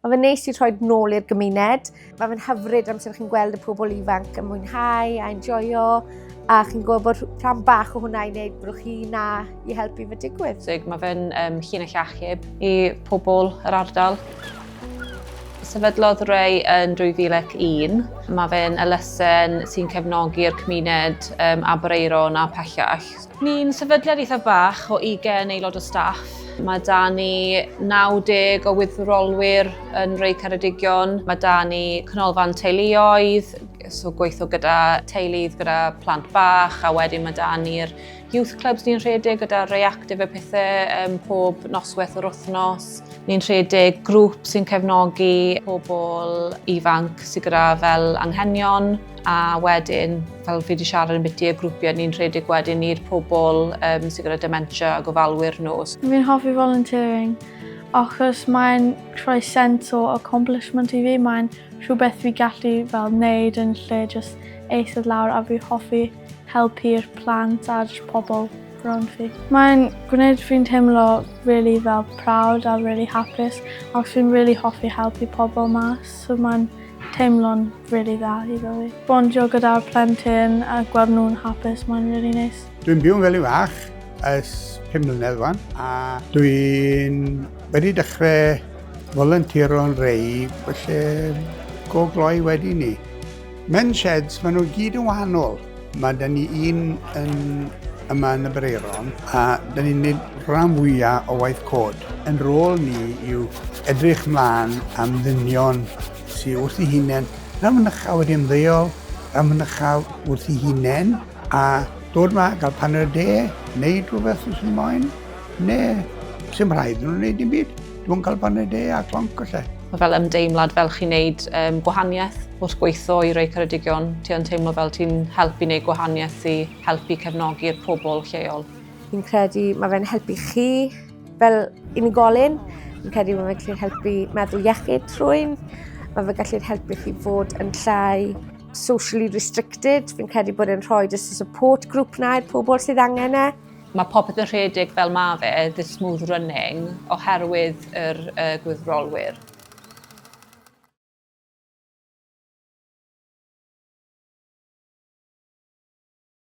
Mae fe'n neis i rhoi nôl i'r gymuned. Mae fe'n hyfryd amser chi'n gweld y pobl ifanc yn mwynhau a enjoyo a chi'n gwybod bod rhan bach o hwnna i wneud bod chi na i helpu fe digwydd. So, mae fe'n llinell achub i pobl yr ardal. Sefydlodd Ray yn 2001. Mae fe'n elusen sy'n cefnogi'r cymuned Aberaeron a pellach. Ni'n sefydliad eitha bach o 20 aelod o staff. Mae da ni 90 o wirfoddolwyr yn Ray Ceredigion. Mae da ni canolfan teuluoedd, so gweithio gyda teuluoedd gyda plant bach, a wedyn mae da ni'r youth clubs ni'n rhedeg gyda Reactive a pethau pob noswaith o'r wythnos. Ni'n rhedeg grŵp sy'n cefnogi pobl ifanc sydd gyda fel anghenion, a wedyn, fel fi wedi siarad yn biti y grwpiau, ni'n rhedeg wedyn i'r pobl sydd gyda dementia a gofalwyr nhw. Fi'n hoffi volunteering achos mae'n rhoi sense o accomplishment i fi. Mae'n rhywbeth fi gallu fel wneud yn lle just eistedd lawr a fi hoffi helpu'r plant a just pobl rownd fi. Mae'n gwneud fi'n teimlo really fel proud a really hapus achos fi'n really hoffi helpu pobl mas, so mae'n teimlo'n really dda iddo fi. Bondio gyda'r plentyn a gweld nhw'n hapus, mae'n really nice. Dwi'n byw yn Felin Fach ers 5 mlynedd wan, a dwi'n wedi dechrau volunteero'n rei felly go gloi wedi ni. Men's sheds, maen nhw gyd yn wahanol. Mae da ni un yn yma yn y Breiron a da ni'n gwneud rhan fwyaf o waith cod. Yn rôl ni yw edrych mlaen am ddynion sydd wrth eu hunain, rhan fynycha wedi ymddeol, rhan fynycha wrth eu hunain, a dod yma, gael paned o de, wneud rhywbeth os nhw moyn, neu sy'n rhaid nhw'n wneud dim byd. Dwi'n cael paned de a clonc o lle. Mae fel ymdeimlad fel chi'n neud gwahaniaeth wrth gweithio i Ray Ceredigion. Ti yn teimlo fel ti'n helpu wneud gwahaniaeth i helpu cefnogi'r pobl lleol. Fi'n credu mae fe'n helpu chi fel unigolyn. Fi'n credu mae fe'n gallu helpu meddwl iechyd rhywun. Mae fe'n gallu helpu chi fod yn llai socially restricted. Fi'n credu bod e'n rhoi jyst y support group na i'r pobl sydd angen e. Mae popeth yn rhedeg fel ma fe, the smooth running, oherwydd yr gwirfoddolwyr.